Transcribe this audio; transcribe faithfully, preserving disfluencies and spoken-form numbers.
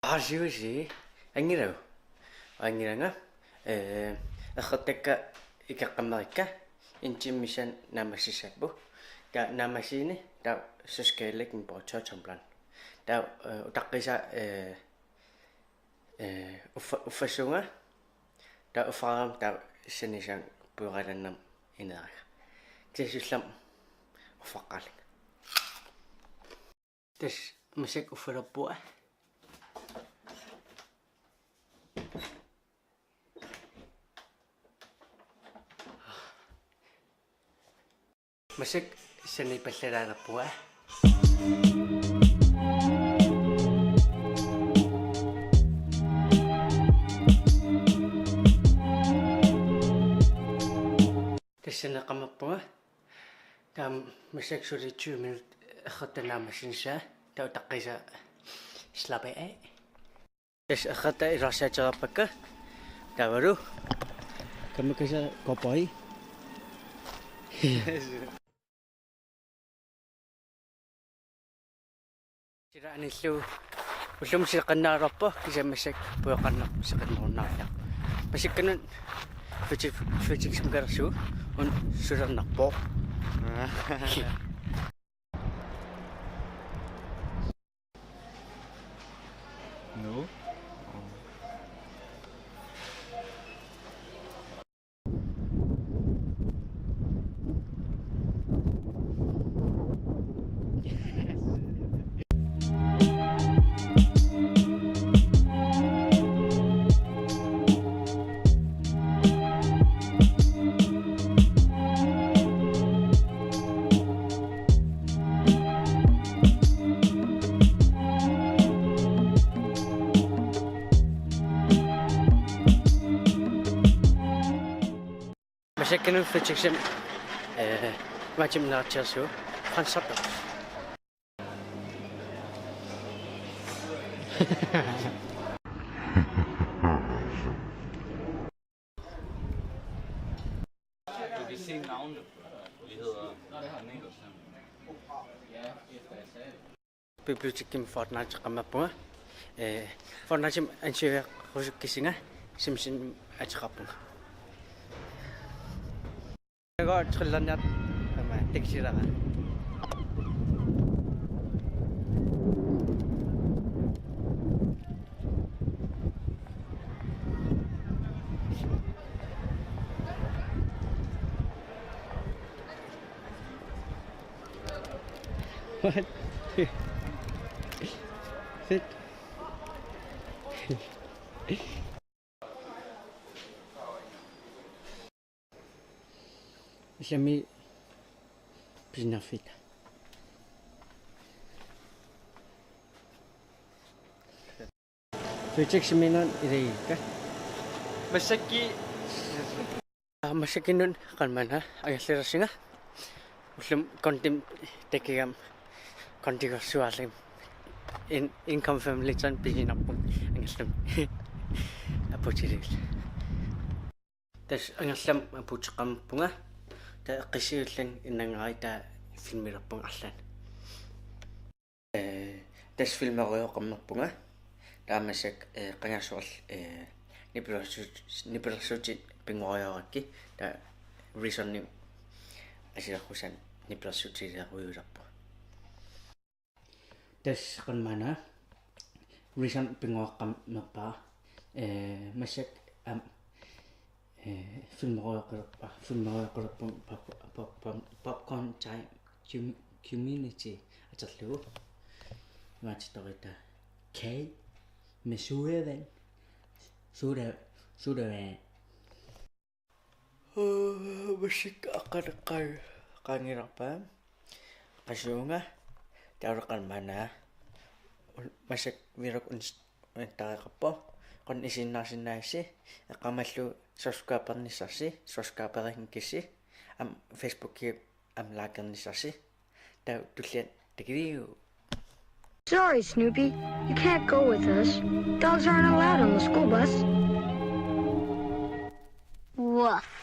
Arsiusi, angilagu. Angilanga, eh, errortakka ikeqqammerikka, en time missaani naammassissapput. Taava naammassineq, taava så skal jeg lægge dem på tørretumbler. Taava, eh, utaqqisa, eh, eh, uffa-, uffassuunga, taava uffarama, taava saniatigut pujoqalannam ineeranga. Kisianni uffallamma uffaqqaarlunga. Tassa massakkut uffalerpunga. Massakkut sanipallalaalerpunga. Tassa saneqqammerpunga. Taava massakkut suli tyve minut errorta naammassinissaa, taava utaqqisa slappe af. Tassa errorta iluarsaatereerpakka. Taavalu kammakasa cowboy. Sila anillu ullumi sileqqannaarpoq, kisianni massakkut pujoqarneq seqinnerunnaariarpoq. Massakkut una fødsel-, fødselsdagsmagalersugu una sulernarpoq. Nu? Massakkut una fødselsdag, eh, matimnaartiarsu, Frans Sappers. Du kan se navnet. Vi hedder Bibliotekimi Fortnite-eqqammerpunga. Eh, Fortnite-imi ansiarusukkissinga Sims-imik ateqarpunga. Takuuk trillerniartoq aamma takusilaarlunga. What? Sit. Isammi pinnarfik. Føtex-iminngaanniit ilagiga. Massakkut. Aa, massakkut una qanoq maanna angerlarsinga. Ullumi Kondimi takugama Kondikorsuarlunga. In-, income family-tan pisinarpunga angerlamut. Apuutilik. Tassa angerlamut apuuteqqammerpunga. Taava eqqissiullunga innangaarami taava filmilerpunga arlaannik. Eh, tassa filmerujoqarnerpunga. Taava massakkut, eh, qangarsuarli, eh, nipilersuut-, nipilersuutit pinnguariarakkit. Taava Reason-imi asilerusani nipilersuutilerujulerpunga. Tassa qanoq maanna Reason pinnguaqqammerpara. Eh, massakkut aamma, eh, filmerujoqalerpa-, filmerujoqalerpunga pop-, pop-, pop-, Popcorn Time Cum-, Community atorlugu. Imaattorita K med sodavand. Soda-, sodavand. Massakkut aqqaneq-, qaangilarpaa. Qasuunga. Taava qanoq maanna. Massakkut vlog uns-, unattareqarpoq. Qanoq isiginnaarsinnaagissi. Eqqaamallugu subscribernissarsi, subscriberinngikkussi. Aamma Facebooki aamma likernissaasi. Taava tulliani takuliuk. Sorry, Snoopy. You can't go with us. Dogs aren't allowed on the school bus. Woof.